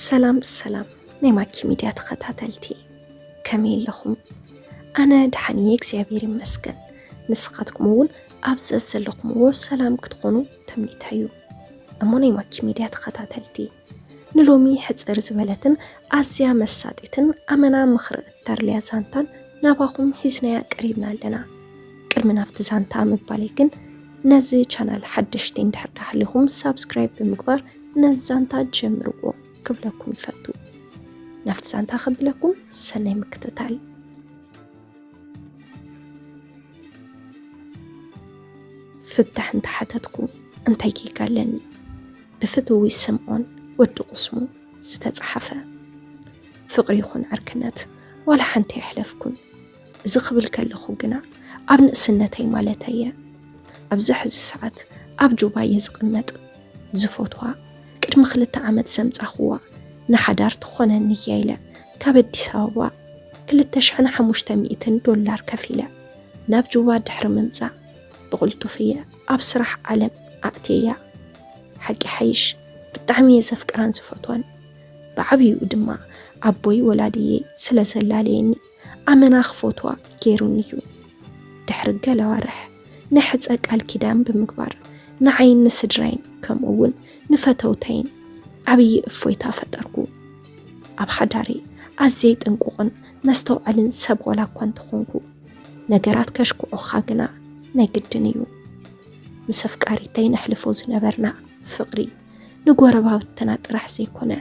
ሰላም ሰላም ናይ ማኪ ሚድያ ተኸታተልቲ፣ ከመይ ኣለኹም? ኣነ ደሓን እየ እግዚኣብሔር ይመስገን። ንስኻትኩም እውን ኣብ ዘዘለኹምዎ ሰላም ክትኾኑ ትምኒተይ እዩ። እሞ ናይ ማኪ ሚድያ ተኸታተልቲ፣ ንሎሚ ሕፅር ዝበለትን ኣዝያ መሳጢትን ኣመና ምኽሪ እተርልያ ዛንታን ናባኹም ሒዝናያ ቀሪብና ኣለና። ቅድሚ ናብቲ ዛንታ ምባለይ ግን፣ ነዚ ቻናል ሓደሽቲ እንድሕር ዳሃሊኹም ሳብስክራይብ ብምግባር ነዚ ዛንታ ጀምርዎ ክብለኩም ይፈቱ። ናብቲ ዛንታ ከብለኩም ሰናይ ምክትታል። ፍታሕ እንተሓተትኩ እንታይ ጌጋ ኣለኒ? ብፍትዊ ስምዖን ወዲ ቁስሙ ዝተጻሓፈ። ፍቕሪ ይኹን ዕርክነት ዋላ ሓንቲ የሕለፍኩን። እዚ ክብል ከለኹ ግና ኣብ ንእስነተይ ማለተየ። ኣብዚ ሕዚ ሰዓት ኣብ ጁባ እየ ዝቕመጥ። ዝፈትዋ ቅድሚ ክልተ ዓመት ዘምጻኹዋ ንሓዳር ትኾነኒ እያ ኢለ ካብ ኣዲስ ኣበባ ክልተ ሽሕን ሓሙሽተ ሚእትን ዶላር ከፊለ ናብ ጁባ ድሕሪ ምምጻእ ብቕልጡፍ እየ ኣብ ስራሕ ዓለም ኣእትየያ። ሓቂ ሓይሽ ብጣዕሚ እየ ዘፍቅራን ዝፈትዋን። ብዓብይኡ ድማ ኣቦይ ወላድየይ ስለ ዘላለየኒ ኣመና ክፈትዋ ገይሩኒ እዩ። ድሕሪ ገለ ኣዋርሕ ናይ ሕፀ ቃል ኪዳን ብምግባር ንዓይን ንስድራይን ከምኡ እውን ንፈተውተይን ዓብዪ እፎይታ ፈጠርኩ። ኣብ ሓዳረይ ኣዝየ ጥንቁቕን መስተውዓልን ሰብ ዋላ እኳ እንተኾንኩ፣ ነገራት ከሽክዑኻ ግና ናይ ግድን እዩ። ምስ ኣፍቃሪተይ ነሕልፎ ዝነበርና ፍቕሪ ንጎረባብትና ጥራሕ ዘይኮነ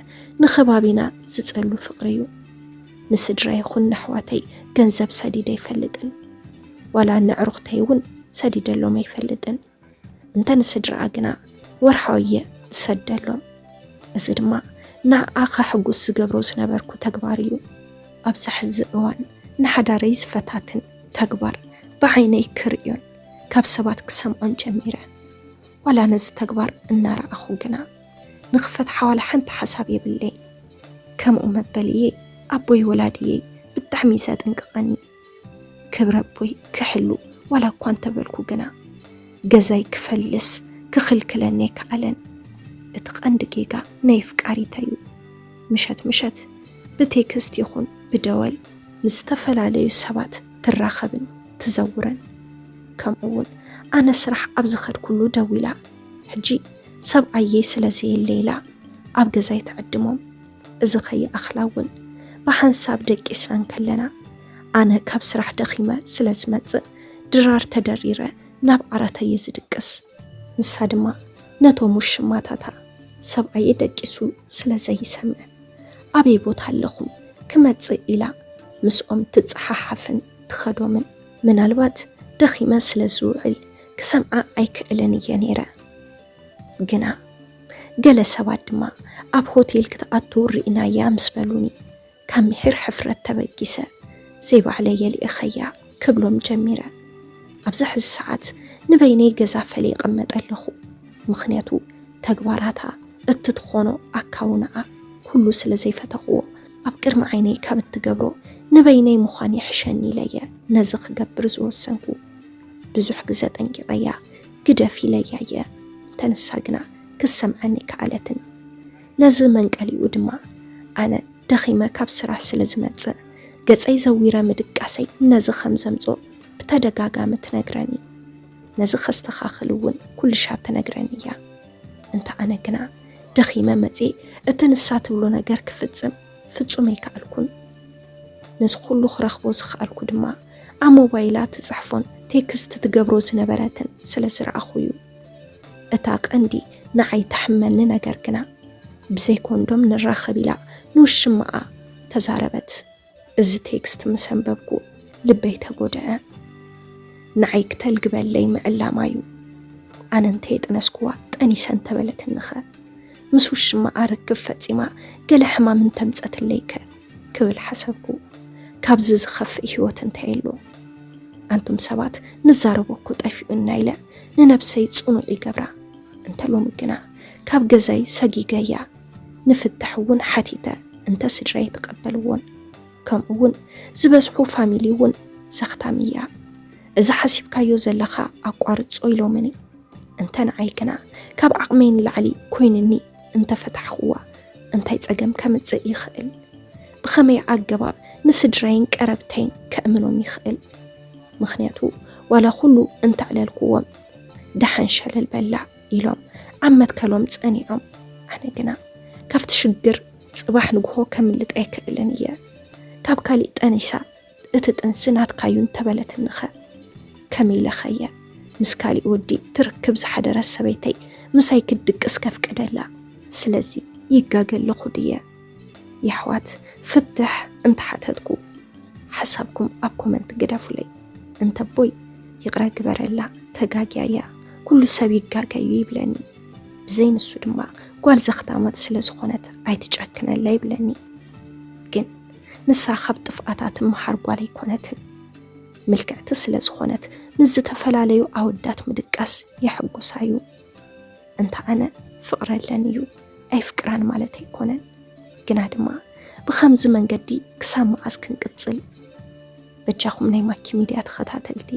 ንኸባቢና ዝጸሉ ፍቕሪ እዩ። ንስድራ ይኹን ንኣሕዋተይ ገንዘብ ሰዲደ ኣይፈልጥን። ዋላ ንዕሩኽተይ እውን ሰዲደሎም ኣይፈልጥን። እንተ ንስድራኣ ግና ወርሓዊ እየ ዝሰደሎም። እዚ ድማ ንኣኣ ከሕጉስ ዝገብሮ ዝነበርኩ ተግባር እዩ። ኣብዚ ሕዚ እዋን ንሓዳረይ ዝፈታትን ተግባር ብዓይነይ ክርእዮን ካብ ሰባት ክሰምዖን ጀሚረ። ዋላ ነዚ ተግባር እናረኣኹ ግና ንኽፈትሓ ዋላ ሓንቲ ሓሳብ የብለይን። ከምኡ መበልየይ ኣቦይ ወላድየይ ብጣዕሚ እዩ ዘጥንቅቐኒ። ክብረ ኣቦይ ክሕሉ ዋላ እኳ እንተበልኩ ግና ገዛይ ክፈልስ ክኽልክለኒ ኣይከኣለን። እቲ ቀንዲ ጌጋ ናይ ኣፍቃሪተይ እዩ። ምሸት ምሸት ብቴክስት ይኹን ብደወል ምስ ዝተፈላለዩ ሰባት ትራኸብን ትዘውርን። ከምኡ እውን ኣነ ስራሕ ኣብ ዝኸድኩሉ ደዊላ፣ ሕጂ ሰብኣየይ ስለ ዘየለ ኢላ ኣብ ገዛይ ትዕድሞም። እዚ ከይኣኽላ እውን ብሓንሳብ ደቂስና እንከለና፣ ኣነ ካብ ስራሕ ደኺመ ስለ ዝመጽእ ድራር ተደሪረ ናብ ዓራተይ እየ ዝድቅስ። ንሳ ድማ ነቶም ውሽማታታ ሰብኣየ ደቂሱ ስለ ዘይሰምዕ፣ ኣበይ ቦታ ኣለኹም ክመጽእ ኢላ ምስኦም ትጸሓሓፍን ትኸዶምን። ምናልባት ደኺመ ስለ ዝውዕል ክሰምዓ ኣይክእልን እየ ነይረ። ግና ገለ ሰባት ድማ ኣብ ሆቴል ክትኣቱ ርኢናያ ምስ በሉኒ፣ ካብ ምሒር ሕፍረት ተበጊሰ ዘይባዕለየ ልኢኸያ ክብሎም ጀሚረ። ኣብዚ ሕዚ ሰዓት ንበይነይ ገዛ ፈልየ ይቕመጥ ኣለኹ። ምኽንያቱ ተግባራታ፣ እቲ ትኾኖ ኣካውናኣ ኩሉ ስለ ዘይፈተኽዎ፣ ኣብ ቅድሚ ዓይነይ ካብ እትገብሮ ንበይነይ ምዃን ይሕሸኒ ኢለየ ነዚ ክገብር ዝወሰንኩ። ብዙሕ ግዘ ጠንቂቐያ፣ ግደፍ ኢለያ እየ። እንተ ንሳ ግና ክሰምዓኒ ኣይከኣለትን። ነዚ መንቀሊኡ ድማ ኣነ ደኺመ ካብ ስራሕ ስለ ዝመጽእ፣ ገጸይ ዘዊረ ምድቃሰይ ነዚ ከም ዘምጾ ብተደጋጋሚ ትነግረኒ። ነዚ ከስተኻኽል እውን ኩሉ ሻብ ትነግረኒ እያ። እንተ ኣነ ግና ደኺመ መጽየ እቲ ንሳ ትብሎ ነገር ክፍጽም ፍጹም ኣይከኣልኩን። ነዚ ኩሉ ክረኽቦ ዝኸኣልኩ ድማ ኣብ ሞባይላ ትጽሕፎን ቴክስት ትገብሮ ዝነበረትን ስለ ዝረኣኹ እዩ። እታ ቀንዲ ንዓይ ተሕመኒ ነገር ግና፣ ብዘይ ኮንዶም ንራኸብ ኢላ ንውሽማኣ ተዛረበት። እዚ ቴክስት ምስ ኣንበብኩ ልበይ ተጎድኣ። ንዓይ ክተልግበለይ ምዕላማ እዩ። ኣነ እንተየጥነስኩዋ ጠኒሰ እንተበለትኒኸ? ምስ ውሽማኣ ርክብ ፈጺማ ገለ ሕማም እንተምጸትለይከ? ክብል ሓሰብኩ። ካብዚ ዝኸፍእ ህይወት እንታይ ኣሎ? ኣንቱም ሰባት፣ ንዛረቦ እኮ ጠፊኡና ኢለ ንነብሰይ ጽኑዕ ይገብራ። እንተ ሎሚ ግና ካብ ገዛይ ሰጊገያ፣ ንፍታሕ እውን ሓቲተ፣ እንተ ስድራይ ተቐበልዎን፣ ከምኡ እውን ዝበዝሑ ፋሚሊ እውን ዘኽታም እያ። እዚ ሓሲብካዮ ዘለኻ ኣቋርጾ ኢሎምኒ። እንተ ንዓይ ግና ካብ ዓቕመይ ንላዕሊ ኮይኑኒ እንተፈታሕኽዋ፣ እንታይ ጸገም ከምጽእ ይኽእል? ብኸመይ ኣገባብ ንስድራይን ቀረብተይን ከእምኖም ይኽእል? ምኽንያቱ ዋላ ኩሉ እንተዕለልኩዎም ደሓን ሸለል በላ ኢሎም ዓመት ከሎም ጸኒዖም። ኣነ ግና ካብቲ ሽግር ጽባሕ ንግሆ ከምልጥ ኣይክእልን እየ። ካብ ካሊእ ጠኒሳ እቲ ጥንሲ ናትካዩ እንተበለትንኸ ከመይ ኢለኸየ? ምስ ካሊእ ወዲ ትርክብ ዝሓደረት ሰበይተይ ምሳይ ክትድቅስ ከፍቅደላ? ስለዚ ይጋገ ኣለኹ ድየ? የሕዋት ፍትሕ እንተሓተትኩ ሓሳብኩም ኣብ ኮመንት ግደፉለይ። እንተቦይ ይቕረ ግበረላ፣ ተጋግያ እያ፣ ኩሉ ሰብ ይጋገዩ ይብለኒ። ብዘይ ንሱ ድማ ጓል ዘኽታማት ስለ ዝኾነት ኣይትጨክነላ ይብለኒ። ግን ንሳ ካብ ጥፍኣታ ትመሃር ጓል ኣይኮነትን። ምልክዕቲ ስለ ዝኾነት ንዝተፈላለዩ ኣወዳት ምድቃስ የሐጉሳ እዩ። እንተ ኣነ ፍቕሪ ኣለኒ እዩ ኣይፍቅራን ማለት ኣይኮነን። ግና ድማ ብኸምዚ መንገዲ ክሳብ መዓስ ክንቅጽል? በጃኹም ናይ ማኪ ሚድያ ተኸታተልቲ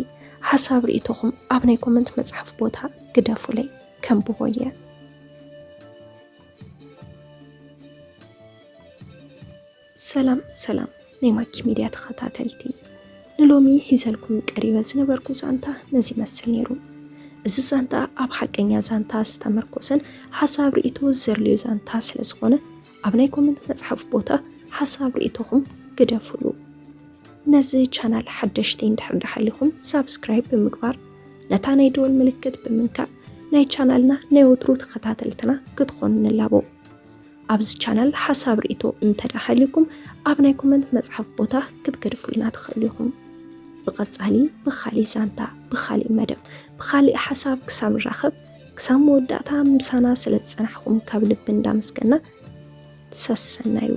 ሓሳብ ርእይቶኹም ኣብ ናይ ኮመንት መጽሓፍ ቦታ ግደፉለይ፣ ከንብቦ እየ። ሰላም ሰላም ናይ ማኪ ሚድያ ተኸታተልቲ፣ ንሎሚ ሒዘልኩም ቀሪበ ዝነበርኩ ዛንታ ነዚ ይመስል ነይሩ። እዚ ዛንታ ኣብ ሓቀኛ ዛንታ ዝተመርኮሰን ሓሳብ ርእይቶ ዘድልዮ ዛንታ ስለ ዝኾነ ኣብ ናይ ኮመንት መጽሓፍ ቦታ ሓሳብ ርእይቶኹም ግደፉሉ። ነዚ ቻናል ሓደሽቲ እንድሕር ደሓሊኹም ሳብስክራይብ ብምግባር ነታ ናይ ደወል ምልክት ብምንካእ ናይ ቻናልና ናይ ወትሩ ተኸታተልትና ክትኾኑ ንላቦ። ኣብዚ ቻናል ሓሳብ ርእይቶ እንተደሓሊኩም ኣብ ናይ ኮመንት መጽሓፍ ቦታ ክትገድፉልና ትኽእሉ ኢኹም። ብቐጻሊ ብኻሊእ ዛንታ፣ ብኻሊእ መደብ፣ ብኻሊእ ሓሳብ ክሳብ ንራኸብ ክሳብ መወዳእታ ምሳና ስለ ዝጸናሕኩም ካብ ልቢ እንዳመስገና ሰሰናዩ።